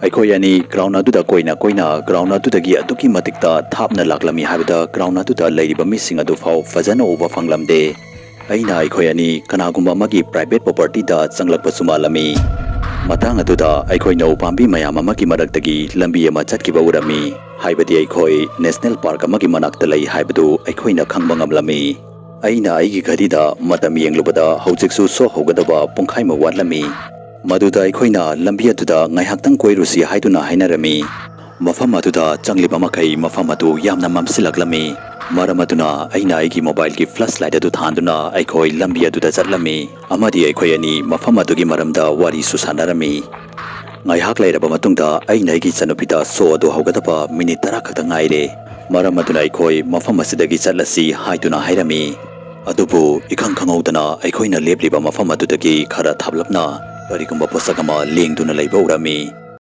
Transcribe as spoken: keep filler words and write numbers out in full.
ꯑꯩꯈꯣꯏ ꯑꯅꯤ ꯒ꯭ꯔꯥꯎꯟ ꯑꯗꯨꯗ ꯀꯣꯏꯅ ꯀꯣꯏꯅ ꯒ꯭ꯔꯥꯎꯟ ꯑꯗꯨꯗꯒꯤ ꯑꯗꯨꯛꯀꯤ ꯃꯇꯤꯛꯇ ꯊꯥꯞꯅ ꯂꯥꯛꯂꯝꯃꯤ ꯍꯥꯏꯕꯗ ꯒ꯭ꯔꯥꯎꯟ ꯑꯗꯨꯗ ꯂꯩꯔꯤꯕ ꯃꯤꯁꯤꯡ ꯑꯗꯨ ꯐꯥꯎ ꯐꯖꯅ ꯎꯕ ꯐꯪꯂꯝꯗꯦ꯫ ꯑꯩꯅ ꯑꯩꯈꯣꯏ ꯑꯅꯤ ꯀꯅꯥꯒꯨꯝꯕ ꯑꯃꯒꯤ ꯄ꯭ꯔꯥꯏꯚꯦꯠ ꯄ꯭ꯔꯣꯄꯔꯇꯤꯗ ꯆꯪꯂꯛꯄꯁꯨ ꯃꯥꯜꯂꯝꯃꯤ꯫ ꯃꯇꯥꯡ ꯑꯗꯨꯗ ꯑꯩꯈꯣꯏꯅ ꯎꯄꯥꯝꯕꯤ ꯃꯌꯥꯝ ꯑꯃꯒꯤ ꯃꯔꯛꯇꯒꯤ ꯂꯝꯕꯤ ꯑꯃ ꯆꯠꯈꯤꯕ ꯎꯔꯝꯃꯤ, ꯍꯥꯏꯕꯗꯤ ꯑꯩꯈꯣꯏ ꯅꯦꯁꯅꯦꯜ ꯄꯥꯔꯛ ꯑꯃꯒꯤ ꯃꯅꯥꯛꯇ ꯂꯩ ꯍꯥꯏꯕꯗꯨ ꯑꯩꯈꯣꯏꯅ ꯈꯪꯕ ꯉꯝꯂꯝꯃꯤ꯫ ꯑꯩꯅ ꯑꯩꯒꯤ ꯘꯔꯤꯗ ꯃꯇꯝ ꯌꯦꯡꯂꯨꯕꯗ ꯍꯧꯖꯤꯛꯁꯨ ꯁꯣ ꯍꯧꯒꯗꯕ ꯄꯨꯡꯈꯥꯏꯃꯨꯛ ꯋꯥꯠꯂꯝꯃꯤ꯫ ꯃꯗꯨꯗ ꯑꯩꯈꯣꯏꯅ ꯂꯝꯕꯤ ꯑꯗꯨꯗ ꯉꯥꯏꯍꯥꯛꯇꯪ ꯀꯣꯏꯔꯨꯁꯤ ꯍꯥꯏꯗꯨꯅ ꯍꯥꯏꯅꯔꯝꯃꯤ꯫ ꯃꯐꯝ ꯑꯗꯨꯗ ꯆꯪꯂꯤꯕ ꯃꯈꯩ ꯃꯐꯝ ꯑꯗꯨ ꯌꯥꯝꯅ ꯃꯝꯁꯤꯜꯂꯛꯂꯝꯃꯤ꯫ ꯃꯔꯝ ꯑꯗꯨꯅ ꯑꯩꯅ ꯑꯩꯒꯤ ꯃꯣꯕꯥꯏꯜꯒꯤ ꯐ꯭ꯂꯥꯁ ꯂꯥꯏꯠ ꯑꯗꯨ ꯊꯥꯟꯗꯨꯅ ꯑꯩꯈꯣꯏ ꯂꯝꯕꯤ ꯑꯗꯨꯗ ꯆꯠꯂꯝꯃꯤ ꯑꯃꯗꯤ ꯑꯩꯈꯣꯏ ꯑꯅꯤ ꯃꯐꯝ ꯑꯗꯨꯒꯤ ꯃꯔꯝꯗ ꯋꯥꯔꯤꯁꯨ ꯁꯥꯟꯅꯔꯝꯃꯤ꯫ ꯉꯥꯏꯍꯥꯛ ꯂꯩꯔꯕ ꯃꯇꯨꯡꯗ ꯑꯩꯅ ꯑꯩꯒꯤ ꯏꯆꯟꯅꯨꯄꯤꯗ ꯁꯣ ꯑꯗꯨ ꯍꯧꯒꯗꯕ ꯃꯤꯅꯤꯠ ꯇꯔꯥ ꯈꯛꯇ ꯉꯥꯏꯔꯦ, ꯃꯔꯝ ꯑꯗꯨꯅ ꯑꯩꯈꯣꯏ ꯃꯐꯝ ꯑꯁꯤꯗꯒꯤ ꯆꯠꯂꯁꯤ ꯍꯥꯏꯗꯨꯅ ꯍꯥꯏꯔꯝꯃꯤ꯫ ꯑꯗꯨꯕꯨ ꯏꯈꯪ ꯈꯪꯍꯧꯗꯅ ꯑꯩꯈꯣꯏꯅ ꯂꯦꯞꯂꯤꯕ ꯃꯐꯝ ꯑꯗꯨꯗꯒꯤ ꯈꯔ ꯊꯥꯞꯂꯞꯅ ꯀꯔꯤꯒꯨꯝꯕ ꯄꯣꯠꯁꯛ ꯑꯃ ꯂꯦꯡꯗꯨꯅ ꯂꯩꯕ ꯎꯔꯝꯃꯤ꯫